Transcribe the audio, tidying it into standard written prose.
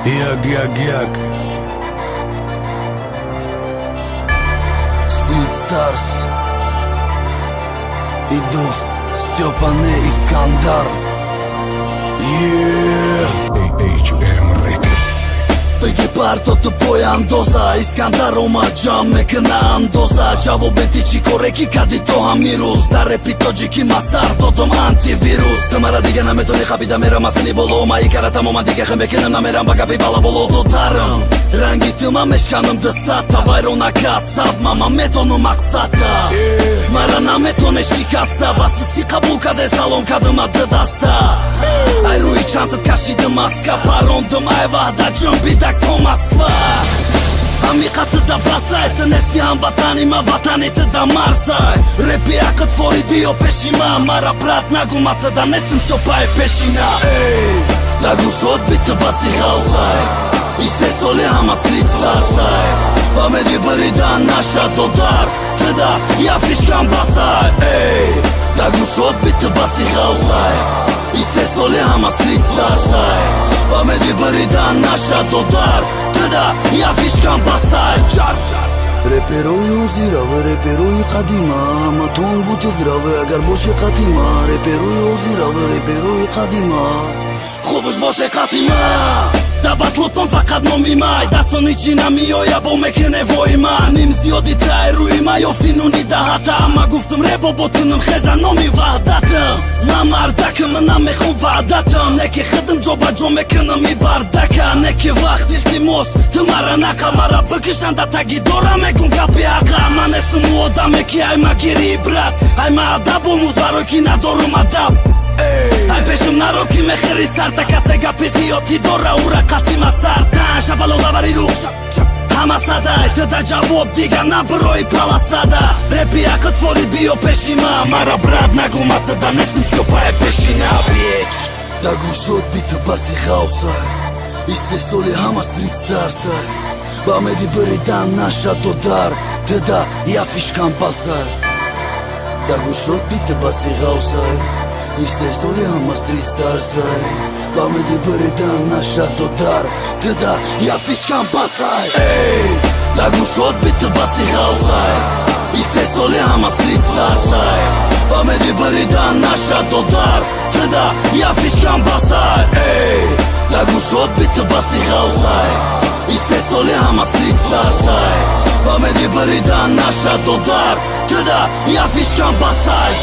Як, як, як. Street Stars. Идов, Степане, Искандар. Yeah. AHM Records. Беги партоту пояндоза, Искандар омад, ҷамъ мекуна андоза. Ҷавобети чӣ коре ки кади то ҳамин рӯз. Дар репи тоҷикӣ ма сар додум антивирус. Ту мара дига наметони хабида мерам асини боло. Маи кара тамоман дига хем мекунам, намерам ба гапи балаболо. Додарам, ранги ту ма мешканам дусата. Вайронака сабма, ма медонам мақсадта. Мара наметоне шикаста. Ба систӣ қабул каде, салом кадима ду даста. Ай рӯи чандат кашидим маска, парондум ай ваҳда ҷунбидак то Москва. Ҳамиқати да басай, ту нести ҳамватани ма, ватани ту да Марсай. Репи ақд фори биё пеши ма, мара брат нагу, ма ту да нестим сопаи пешина. Да гӯшот биту баси ғавсай, истеҳсоли ҳама Street Старсай. Ба меди биридан наша додар, туда я фишкам басай. Да гӯшот биту баси ғавсай, истеҳсоли ҳама Street Старсай. Ба меди биридан наша додар, туда я фишкам басай. Реперои ҳозиравы, реперои қадима, ҳаматон будьте здравы, агар боше қатима. Реперои ҳозиравы, реперои қадима. Хубш боше қатима. Да батлотон фақат номи май, дастони чӣ намеоя, бо мекуне вои ма. Ним зиёди тай рӯи ма ёфти нуни даҳата. Ма гуфтум ребо бо тунам хеза номи ваҳдатам. Ма мардакам, намехом ваъдатам. Не ки хидм ҷо ба ҷо мекунам и бардака. Не ки вақт илтимос, ту мара нақа, мара бикишанда таги дора мегум гапи ақа. Ман нестум ӯ одаме ки ай ма гири брат. Ай ма адаб омӯз, барои ки надорум адаб. Ай пешум наро ки мехӯри сарта, касе гапи зиёдтӣ дора, ура қатима сартан шабалолавари рӯ ҳама садай. Туда ҷавоб дига набирои паласада. Репи ақд фори биё пеши ма, мара брат нагу, ма туда нестим сёпаи пешина, бич. Да гӯшот биту баси ғавсай, истеҳсоли ҳама Street Старсай. Ба меди биридан наша додар, туда я фишкам басай. Да гӯшот биту баси ғавсай, истеҳсоли ҳама Street Старсай. Ба меди биридан наша додар, туда я фишкам басай. Да гӯшот биту баси ғавсай, истеҳсоли ҳама Street Старсай. Ба меди биридан наша додар, туда я фишкам басай. Да гӯшот биту баси ғавсай, истеҳсоли ҳама Street Старсай. Ба меди биридан наша додар, туда я фишкам басай.